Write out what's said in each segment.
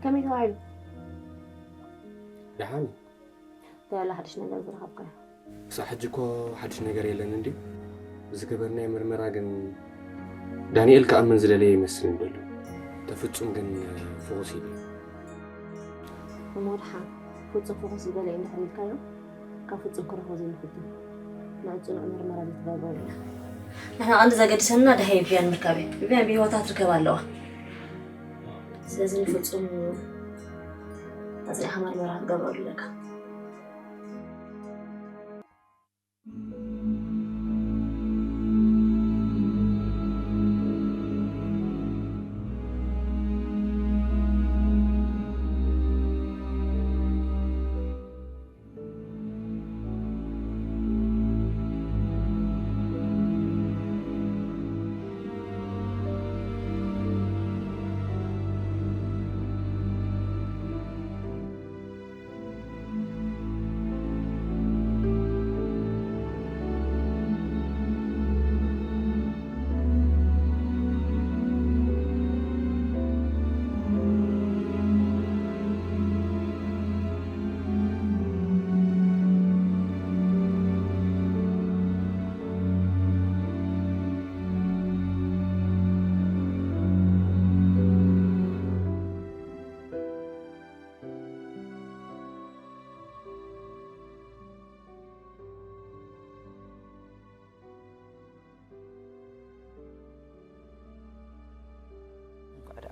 ከመይ ተባሂሉ? ደሓን እዩ። እንታይ ኣሎ ሓድሽ ነገር ዝረኸብካዮ? ክሳብ ሕጂ እኮ ሓድሽ ነገር የለን እንድዩ። ዝገበርናዮ ምርመራ ግን ዳንኤል ክኣምን ዝደለየ ይመስል ዘሎ። ተፍጹም ግን ፍኹስ ኢሉ እዩ። እሞ ደሓን ፍጹም ፍኹስ ዝበለ እዩ እንድሕር ኢልካዮ፣ ካብ ፍጹም ክረኽቦ ዘይንፍትን ንዕጽኑዕ ምርመራ ዘይትገብረሉ ኢና። ንሕና ቀንዲ ዘገድሰና ደሃይ ቢብያን ምርካብ እዩ። ቢብያን ብህይወታ ትርከብ ኣለዋ። ስለዚ ንፍጹም ኣጽኒዕካ መርመራ ክትገብረሉ ኣለካ።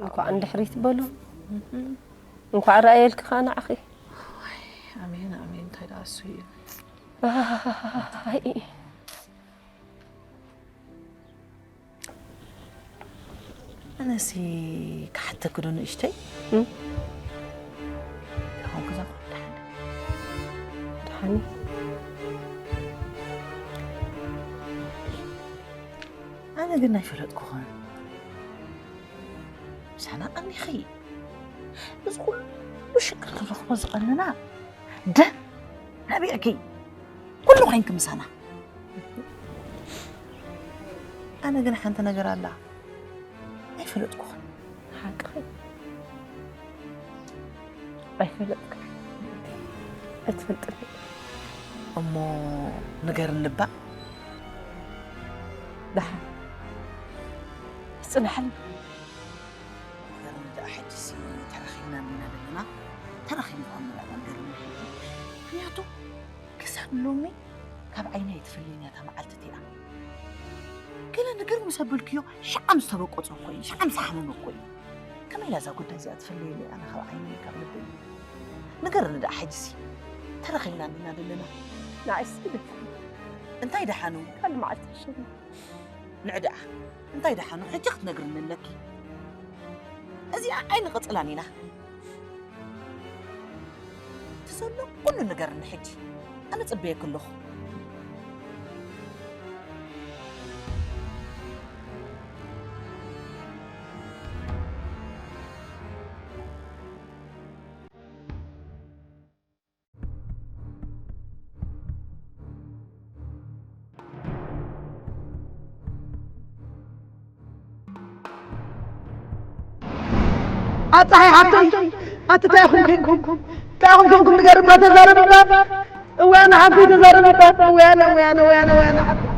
እንኳዕ እንድሕሪት በሉ። እንኳዕ ረኣየልኪ ኸዓ ንዓኺ። ኣሜን ኣሜን። እንታይ ደኣ እሱ እዩ። ኣይ፣ ኣነሲ ክሓተኪ ዶ ንእሽተይ? እም? ደሓን ገዛ ኩሉ ደሓን? ደሓን። ኣነ ግን ኣይፈለጥኩኽን። ምሳና ቀኒኺ። እዚ ኩሉ ሽግር ክንረኽቦ ዝቐነና ደ ናቢዕኪ ኩሉ ኮይንኪ ምሳና። ኣነ ግን ሓንቲ ነገር ኣላ ኣይፈለጥኩኽን። ሓቅኺ ኣይፈለጥክን። እትፈልጥኒ። እሞ ንገርኒ እባ። ደሓን ጽናሕኒ። ንገርኒ ደኣ ሕጂሲ ተራኺብና እንዲና ዘለና። ተራኺብና እኳ ንርኣ ንገርኒ። ምኽንያቱ ክሳብ ሎሚ ካብ ዓይነይ ኣይትፍለይን እያ እታ መዓልቲ እቲኣ። ገለ ነገር ምስ ኣበልክዮ ሸዓ ምስ ተበቆጸ እኮ እዩ፣ ሸዓ ምስ ሓመመ እኮ እዩ። ከመይ ኢላ እዛ ጉዳይ እዚኣ ትፍለየለይ ኣነ ካብ ዓይነይ ካብ ልበይ? ንገርኒ ደኣ ሕጂሲ ተራኺብና እንዲና ዘለና። ንዓይስ ግደፍ። እንታይ ደሓኑ? ካልእ መዓልቲ ይሕሸኒ። ንዕ ደኣ እንታይ ደሓኑ ሕጂ ክትነግርኒ ኣለኪ። እዚኣ ኣይንቕጽላን ኢና። እቲ ዘሎ ኩሉ ንገርኒ ሕጂ። ኣነ ጽበየኪ ኣለኹ። ኣፀሓይ ሓፍተይ ኣቲ እንታይ ኢኹም ኮንኩም እንታይ ኢኹም ኮንኩም ንገርባ ተዛረብባ እወ ኣነ ሓፍተይ ተዛረብባ እወ ኣነ እወ ኣነ እወ ኣነ እወ ኣነ ሓፍተይ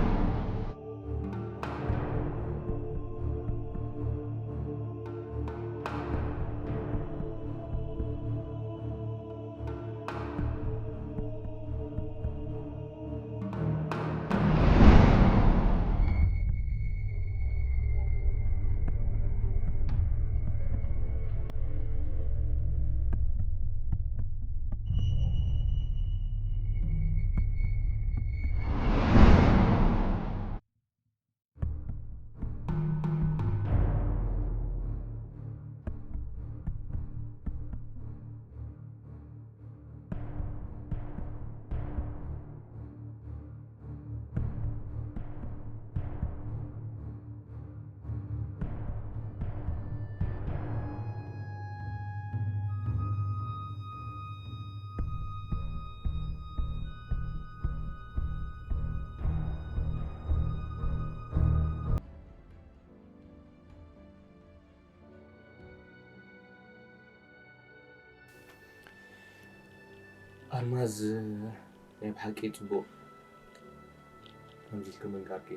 ኣልማዝ፣ ናይ ብሓቂ ጽቡቕ ከምዚ ኢልኪ ምንጋርኪ።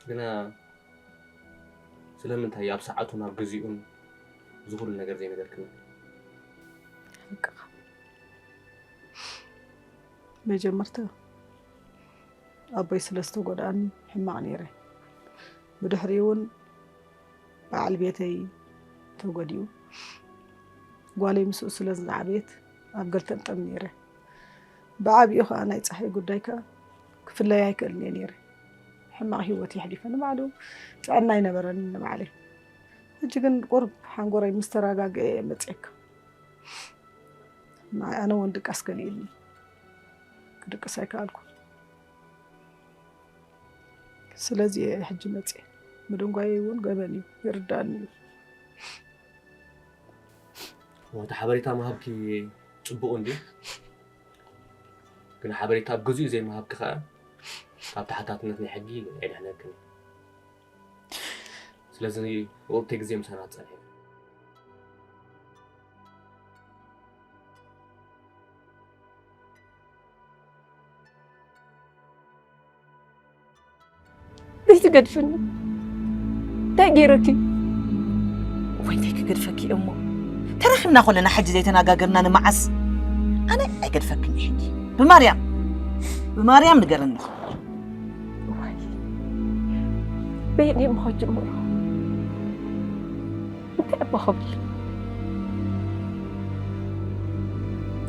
ግና ስለምንታይ ኣብ ሰዓቱን ኣብ ግዜኡን እዚ ኩሉ ነገር ዘይነገርክኒ? ሓቅኻ። መጀመርታ ኣቦይ ስለ ዝተጎድኣኒ ሕማቕ ነይረ። ብድሕሪኡ እውን በዓል ቤተይ ተጎዲኡ፣ ጓለይ ምስኡ ስለ ዝዓበየት ኣብ ገልተምጠም ነይረ። ብዓቢኡ ከኣ ናይ ጸሓይ ጉዳይ ከኣ ክፍለይ ኣይክእልን እየ ነይረ። ሕማቕ ህይወት የሕሊፈ ንባዕሉ ጥዕና ኣይነበረንን ንባዕለይ። ሕጂ ግን ቁሩብ ሓንጎረይ ምስ ተረጋግአ እየ መጽየካ። ንዓይ ኣነ እውን ድቃስ ከሊኡኒ፣ ክድቅስ ኣይከኣልኩን። ስለዚ እየ ሕጂ መጽየ። ምድንጓየይ እውን ገበን እዩ፣ ይርዳእኒ እዩ። እቲ ሓበሬታ ምሃብኪ ጽቡቕ እንድዩ፣ ግን ሓበሬታ ኣብ ግዜኡ ዘይምሃብኪ ከኣ ካብ ተሓታትነት ናይ ሕጊ ኣየድሕነክን እዩ። ስለዚ ውቕብተይ ግዜ ምሳና ትጸንሒ። ዘይትገድፍኒ እንታይ ገይረኪ? ወይ እንታይ ክገድፈኪ እሞ፣ ተራኺብና ኮለና ሕጂ ዘይተነጋገርና ንመዓስ? ኣነ ኣይገድፈክን እየ ሕጂ። ብማርያም ብማርያም ንገረኒ። እዋይ፣ በየን እሞ ክጅምሮ? እንታይ እሞ ክብል?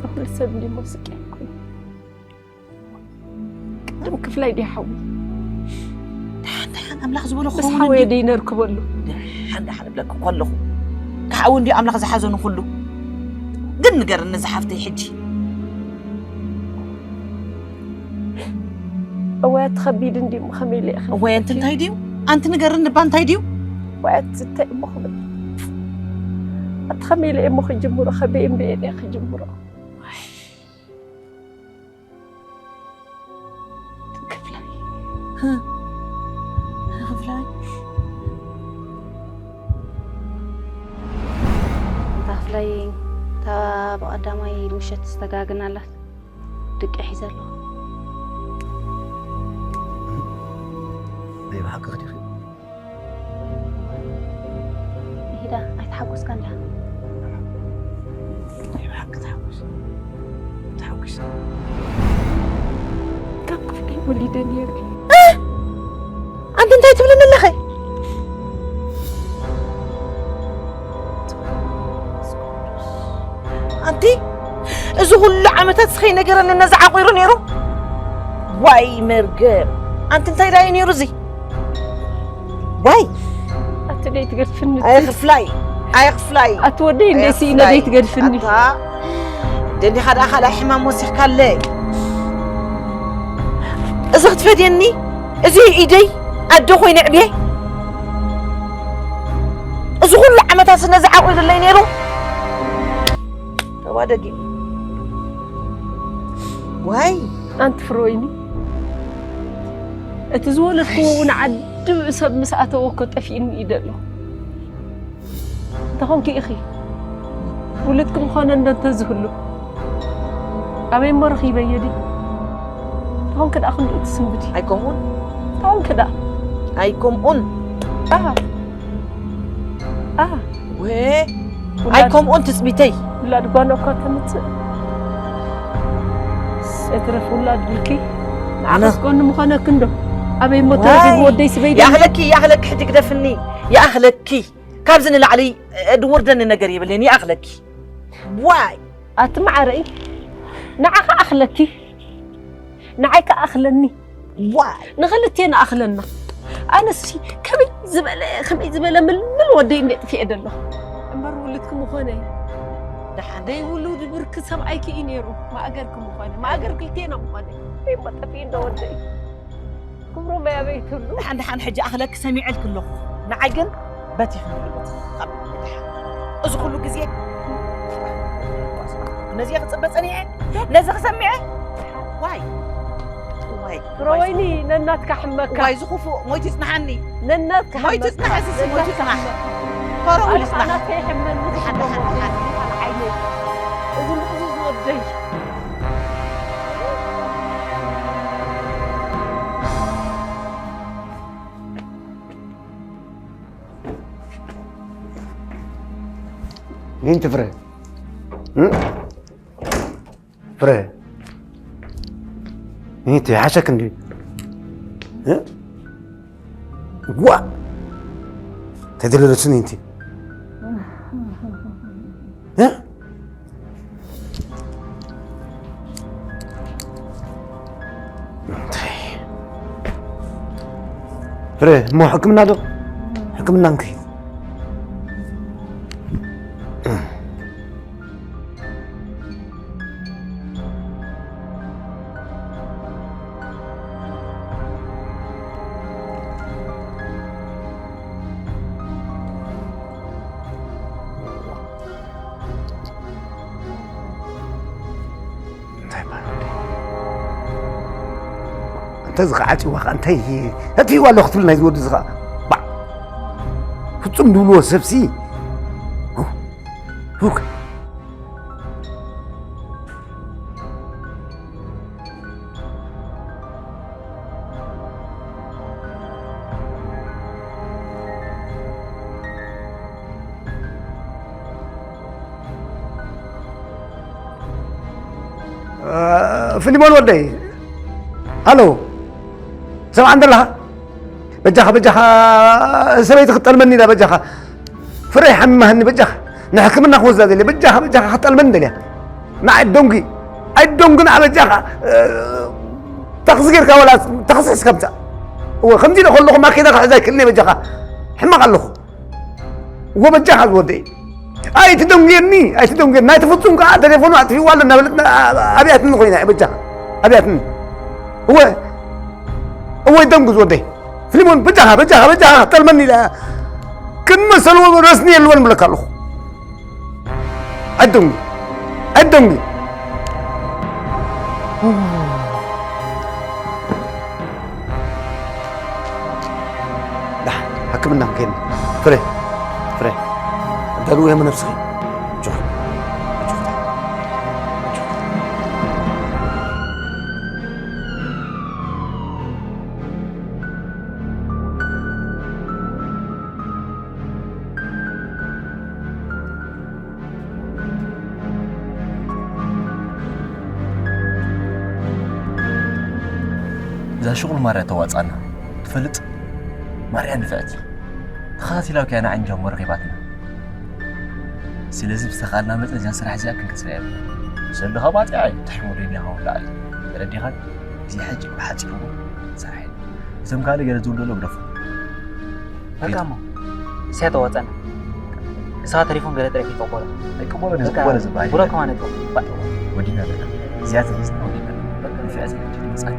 ንኹሉ ሰብ እንዲሞ ስቅያ ኮይኑ። ቅድም ክፍላይ ድያ ሓዊ? ደሓን ደሓን ኣምላኽ ዝበሎ ምስ ክኸውን ሓወየ እንድዩ። ደይ ነርክበሉ። ደሓን ደሓን እብለኪ እኮ ኣለኹ። ክሓዊ እንድዩ ኣምላኽ ዝሓዞ ንኹሉ። ግን ንገርኒ እዛ ሓፍተይ ሕጂ። እዋይ ኣቲ ከቢድ እንድዩ እሞ ከመይ ኢለ እየ ክነግረኪ? እዋይ ኣንቲ እንታይ ድዩ? ኣንቲ ንገርኒ እባ እንታይ ድዩ? እዋይ ኣቲ እንታይ እሞ ክብል? ኣቲ ከመይ ኢለ እየ እሞ ክጅምሮ? ከበይ እምበየን እየ ክጅምሮ? ክፍላይ። ህ፣ ክፍላይ። እታ ክፍላይ፣ እታ ብቐዳማይ ምሸት ዝተጋግና ኣላት። ድቂ ሒዘ ኣለኹ። ናይ ብሓቂ ዲኺ? ይዳ ኣይተሓጎስካን ዲኻ? ናይ ብሓቂ ተሓጎስ። ተሓጒሰ። ካብ ክፍለይ ወሊደ ነይረ። ኣንቲ እንታይ ትብልኒ ኣለኺ? ኣንቲ እዚ ኩሉ ዓመታት ስኸይ ነገረኒ ነዚ ዓቑሩ ነይሩ። ዋይ መርገም። ኣንቲ እንታይ ዳዩ ነይሩ እዚ? ዋይ ኣቲ ደይ ትገድፍኒ ኣይ ክፍላይ ኣይ ክፍላይ ኣቲ ወደይ እንደ ሲኢነ ደይ ትገድፍኒ ኣታ ደሊኻ ደኣ ካልኣይ ሕማም ወሲኽካለይ። እዚ ክትፈድየኒ እዚ ኢደይ ኣደ ኮይነ ዕብየ እዚ ኩሉ ዓመታት ነዚ ዓቑሩለይ ነይሩ። ተባደጊ ዋይ ኣንቲ ፍሮይኒ እቲ ዝወለድክዎ እውን ዓዲ ሰብ ምስ ኣተወ እኮ ጠፊእኒ እዩ ዘሎ። እንተኾንኪ ኢኺ ውልድኪ ምኾነ እንዶ እንተዝህሉ ኣበይ እሞ ረኺበዮ ድዩ? እንተኾንኪ ደኣ ክንድኡ ትስንብቲ። ኣይከምኡን እንተኾንኪ ደኣ ኣይከምኡን። ኣሃ ኣሃ ወ ውላድ- ኣይከምኡን ትጽቢተይ። ውላድ ጓል እኳ ተምጽእ እትረፍ ውላድ ብልኪ ንዓኸስ ጎኒ ምኾነኪ እንዶ ኣበይ እሞ ተረኺቡ ወደይ ስበይ ደም- ይኣኽለኪ ይኣኽለኪ ሕጂ ግደፍኒ ይኣኽለኪ ካብዚ ንላዕሊ ድውርደኒ ነገር የብልን ይኣኽለኪ ዋይ ኣቲ መዓረይ ንዓኻ ኣኽለኪ ንዓይ ከኣ ኣኽለኒ ዋይ ንኽልቴና ኣኽለና ኣነሲ ከመይ ዝበለ ከመይ ዝበለ ምልምል ወደይ እንደ ጥፊኤ ደሎ እምበር ውልድኪ ምኾነ ደሓን ደይ ውሉድ ብርኪ ሰብኣይኪ እዩ ነይሩ ማእገርኪ ምኾነ ማእገር ክልቴና ምኾነ እሞ ጠፊኡ እንደ ወደይ ክብሮም ኣበይ ትብሉ ደሓን ደሓን ሕጂ ኣኽለኪ ሰሚዐልኪ ኣለኹ ንዓይ ግን በቲኽኒ በቲኽ ካብ ደሓን እዚ ኩሉ ግዜ ነዚ ክፅበ ፀኒዐ ነዚ ክሰሚዐ ዋይ ዋይ ፍረወይኒ ነናትካ ሕመካ ዋይ ዝኽፉእ ሞይቱ ይፅንሓኒ ነናትካ ሞይቱ ይፅናሕ እዚ ሞይቱ ይፅናሕ ፈረው ይፅናሕ ናተይ ሕመኒ ደሓን ደሓን ደሓን ዓይነይ እዚ ምሕዙዝ ወደይ ይንቲ ፍረ። እም? ፍረ። ይንቲ ሓሸክ እንዲ። እ? ጓ! ተደለለትን ይንቲ። እ? ፍረ፣ እሞ ሕክምና ዶ? ሕክምና እንከይ። እንታይ ይበሃል ወዲ? እንተ ዝኸዓ ጭዋ ኸዓ እንታይ ተትህይዋ ኣለኹ ክትብል ናይዚ ወዲ እዚ ኸዓ? ባዕ! ፍጹም ዝብልዎ ሰብሲ። ሁክ! ፊሊሞን ወደይ፣ ሃሎ፣ ሰምዓን ዘለኻ? በጃኻ፣ በጃኻ፣ ሰበይቲ ክትጠልመኒ ኢላ፣ በጃኻ። ፍረይ ሓሚማህኒ፣ በጃኻ። ንሕክምና ክወስዳ ደልየ፣ በጃኻ፣ በጃኻ፣ ክትጠልመኒ ደልያ። ንዓይ ደንጉ፣ ኣይ ደንጉ፣ ንዓ በጃኻ። ታክሲ ጌርካ ዋላ ታክሲ ሒዝካ ምጻእ። እወ፣ ከምዚ ኢለ ከለኹ ማኪና ክሕዝ ኣይክእልን እየ፣ በጃኻ። ሕማቕ ኣለኹ። ወበጃኻ ዝወደይ። ኣይትደንጉየኒ፣ ኣይትደንጉየኒ። ናይ ትፍጹም ከኣ ተሌፎኑ ኣጥፊእዋ ኣሎ እናበለት ና-፣ ኣብያትኒ ኮይና እያ፣ በጃኻ። ኣብያትኒ። እወ፣ እወ፣ ይደንጉ ዝወደይ። ፊሊሞን፣ በጃኻ፣ በጃኻ፣ በጃኻ፣ ጠልመኒ ኢላ። ክንመሰልዎ ረስኒ የልወን ብለካ ኣለኹ። ኣይትደንጉ፣ ኣይትደንጉ። ዳሕ፣ ሕክምና ክንከይድ። ፍረ፣ ፍረ። ኣዳልው እየ ነብስኺ። ኣጆኺ፣ ኣጆኺ፣ ኣጆኺ። እዛ ሽቑል ማርያ ተዋጻና ትፈልጥ? ማርያ ንፍዕቲ። ተኸታቲላ ከያ ንዓን ጃሞ ረኺባትና። ስለዚ ብዝተኻእልና መጠን እዚኣ ስራሕ እዚኣ ክንከስራ የብልና። ሰልኻ ባጽዓ እዩ፣ ትሕሙደኛ ኸውን ደኣ እዩ። ተረዲኻን? እዚ ሕጂ ብሓጺሩ እውን ስራሕ የለን። እቶም ካልእ ገለ ዝብሉ ዘለዉ ግደፎም። በቃ እሞ፣ እስያ ተዋጸና። ንስኻ ተሌፎን ገለ ጥራይ ከይትቕበሎ። ኣይቅበሎን እየ፣ በቃ፣ ዝቕበሎ ዝበሃል ቡራ የለን። ከማን ኣይትቕበሎ። ወዲና ኣለና። እዚኣ ተሒዝና ወዲና ኣለና። በቃ። ንፍዕቲ ሕጂ ንመጻኢ።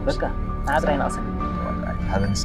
በቃ፣ ንዓ ጥራይ ንቐስን። ሃበንስ።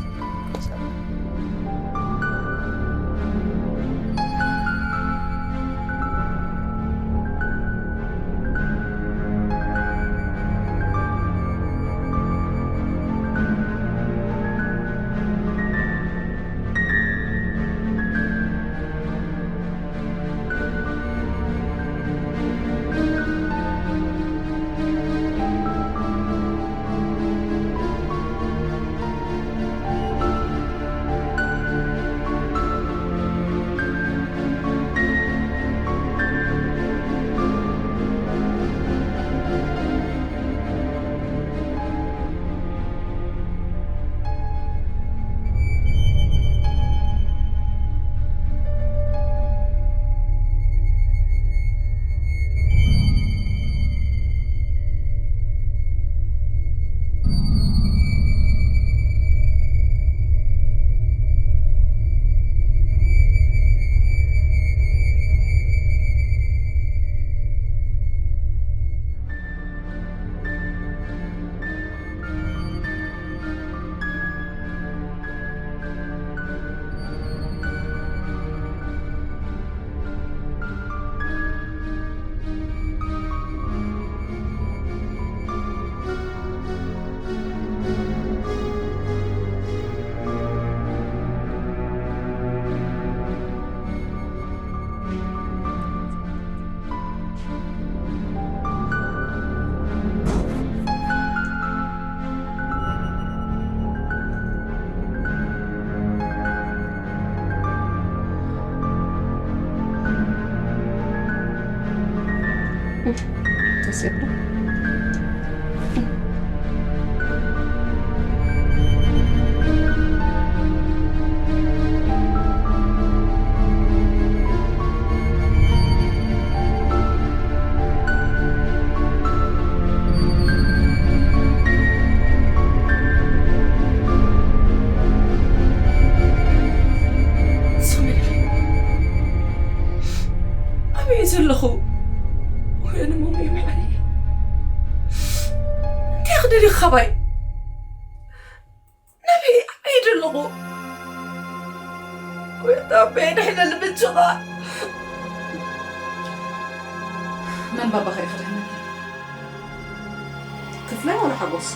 ኣበይ ዘለኹ? ወይኒ ሞሚ መሓሪ፣ እንታይ ክደልዩ ካባይ? ናበይ ኣበይ ዘለኹ? ጎይታ ኣበይ ድሕነኒ ብጅኻ። መን ባባኻ እዩ ክድሕነኒ? ክፍላይ ወላ ሓጎስ?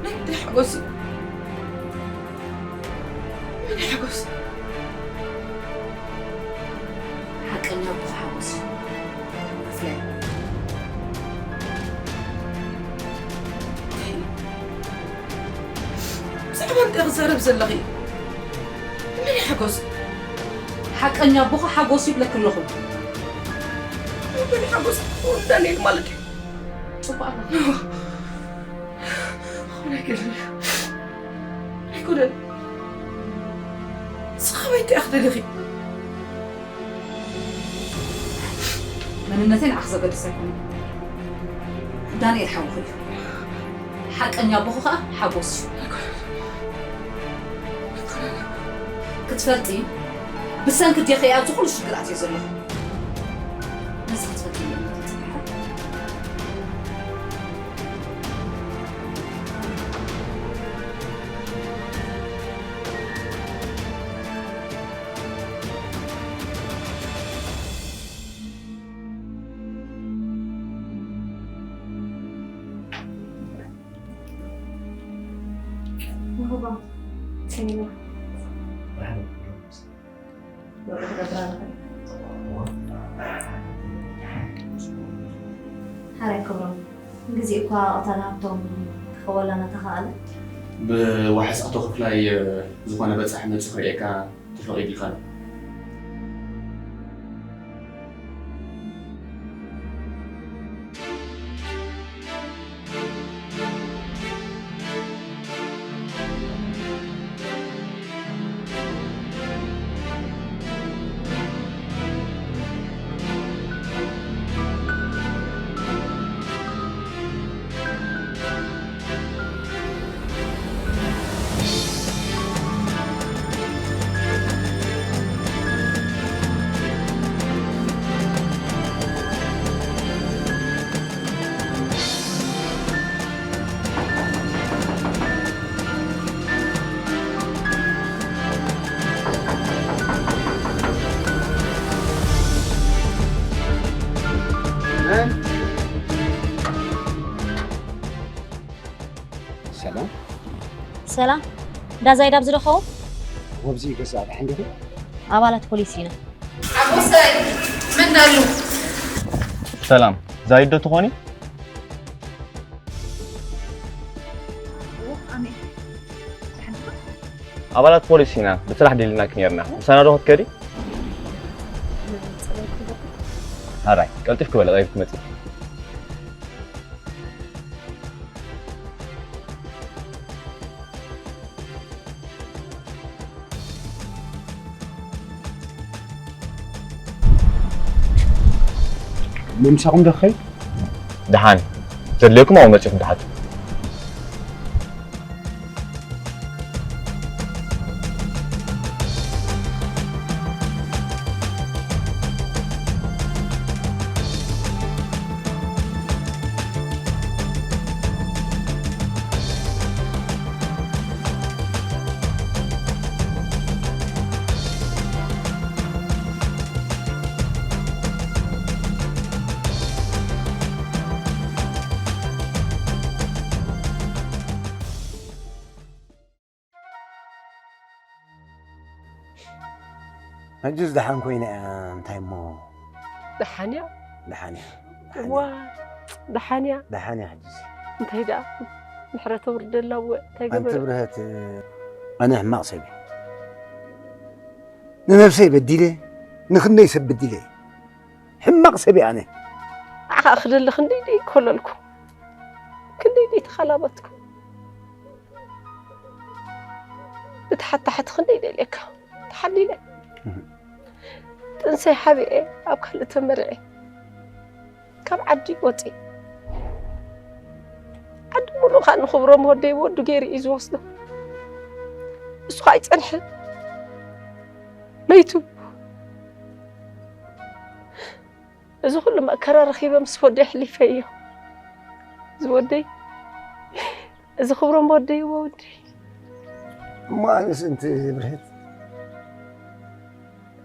ናይ ሓጎስ? ናይ ሓጎስ? ሓቀኛ ኣቦኻ ሓጎስ እዩ። ክፍላይ። ብዛዕባ እንታይ ክዛረብ ዘለኺ? መን ሓጎስ? ሓቀኛ ኣቦኻ ሓጎስ ይብለኪ ኣለኹ። መን ሓጎስ? ዳንኤል ማለት እዩ። ጽቡቕ ኣለኻ። ኾነ ገለ ኣይኮነን። ንስኻ ካበይ እንታይ ክትደልኺ? መንነተይ ንዓኺ ዘገድስ ኣይኮነን። ዳንኤል ሓውኺ እዩ። ሓቀኛ ኣቦኺ ኸኣ ሓጎስ እዩ። ክትፈልጢ፣ ብሰንኪ ዲኺ እየ ኣብዚ ኩሉ ሽግር ኣትየ ዘለኹ። ነዚ ክትፈልጢ እየ ዝጽንሐ። ሓራይ ክብሮም፣ ግዜ እኳ ቅታል ሃብቶም ክኸወላና ተኻኣለ። ብዋሕስ ኣቶ ክፍላይ ዝኾነ በጻሒ መጺኡ ክርእየካ ተፈቒዱ ይኻል። ሰላም። ሰላም። እንዳ ዛይድ ኣብዚ ዶ ኸውን? ወብዚ ገዛ ድሓን ዲኹ? ኣባላት ፖሊስ ኢና። ሓጎሰይ፣ መን ኣሎ? ሰላም፣ ዛይድ ዶ ትኾኒ? ኣባላት ፖሊስ ኢና፣ ብስራሕ ደሊናኪ ነርና። ምሳና ዶ ክትከዲ? ሕራይ፣ ቀልጢፍኪ በሊ፣ ቀሪብኪ መጺእኪ። ምሳኹም ዶ ክኸይድ? ደሓን፣ ዘድልየኩም ኣብኡ መጺኹም ትሓቱ። ሕጅስ ደሓን ኮይና እያ፣ እንታይ እሞ? ደሓን እያ? ደሓን እያ። ደሓን እያ። ዋ፣ ደሓን እያ። ደሓን እያ ሕጅስ። እንታይ ደኣ? ምሕረት ኣውርደላ እወ፣ እንታይ ኣንቲ ገበረ? ብርሀት፣ ኣነ ሕማቕ ሰብ እየ። ንነብሰይ በዲለ፣ ንኽንደይ ሰብ በዲለ እየ። ሕማቕ ሰብ እየ ኣነ። ንዓኻ ክደሊ ክንደይ ደይ ኮለልኩ፣ ክንደይ ደይ ተኸላበትኩ። ብታሕቲ ታሕቲ ክንደይ ደልየካ ተሓሊለ። ጥንሰይ ሓቢኤ ኣብ ካልእ ተመርዐ። ካብ ዓዲ ወፂ ዓዲ ሙሉእ ከዓ ንኽብሮም ወደይ ወዱ ገይሩ እዩ ዝወስዶ። እሱ ከዓ ኣይፀንሐ መይቱ። እዚ ኩሉ መከራ ረኺበ ምስ ወደይ ኣሕሊፈዮ። እዚ ወደይ፣ እዚ ክብሮም ወደይ፣ ወደይ። እሞ ኣነስ እንቲ ብርሄት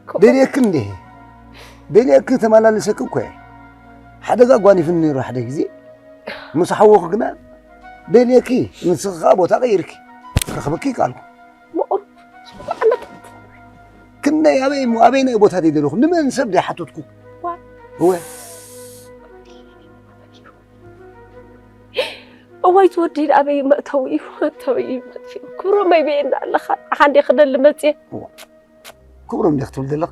ከምኡ ደልየኪ እንዲህ ደልየኪ ተመላልሰኪ እኮ እየ። ሓደጋ ጓኒፍኒ ነይሩ ሓደ ግዜ ምስ ሓወኹ ግና ደልየኪ ንስኺ ከዓ ቦታ ቀይርኪ ክረኽበኪ ይከኣልኩ። ምቑር ዓመታት ክንደይ ኣበይ እሞ ኣበይ ናይ ቦታ ደይ ደለኹ ንመን ሰብ ደይ ሓተትኩ። ዋ። እወ። እዋይ ትወዲ ኣበይ መእተዊ እዩ መእተዊ እዩ መጥፊኡ። ክብሮመይ በየና ኣለኻ? ንዓኻ እንደ ክደሊ መፅየ። እዋ። ክብሮም እንደ ክትብል ዘለኺ?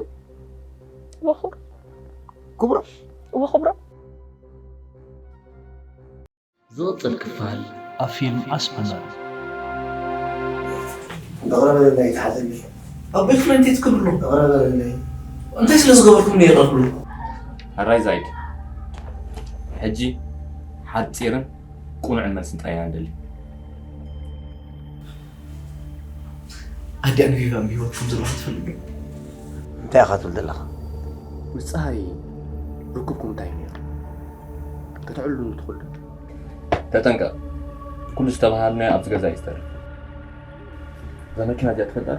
እወ ክብሮም። ክብሮም። እወ ክብሮም። ዝቕጽል ክፋል ኣብ ፊልም ኣስመመር። እቕረ በለለይ፣ ተሓዘለይ። ኣቦይ ክፍለ እንታይ ትገብር ኣሎ? እቕረ በለለይ። እንታይ ስለ ዝገበርኩም እየ ይቕረ ክብሉ? ሕራይ ዛይድ፣ ሕጂ ሓጺርን ቁኑዕን መልሲ ጥራይ ኢና ንደሊ። ኣዲኣ ንቪቫ ብህይወት ከም ዘለዋ ትፈልጥ ዶ? እንታይ ኢኻ ትብል ዘለኻ? ምስ ጸሃይ ርክብኩም እንታይ እዩ ነይሩ? ከተዕልሉኒ ትኽእሉ ዶ? ተጠንቀቕ። ኩሉ ዝተባሃልናዮ ኣብዚ ገዛ እዩ ዝተርፍ። እዛ መኪና እዚኣ ትፈልጣ?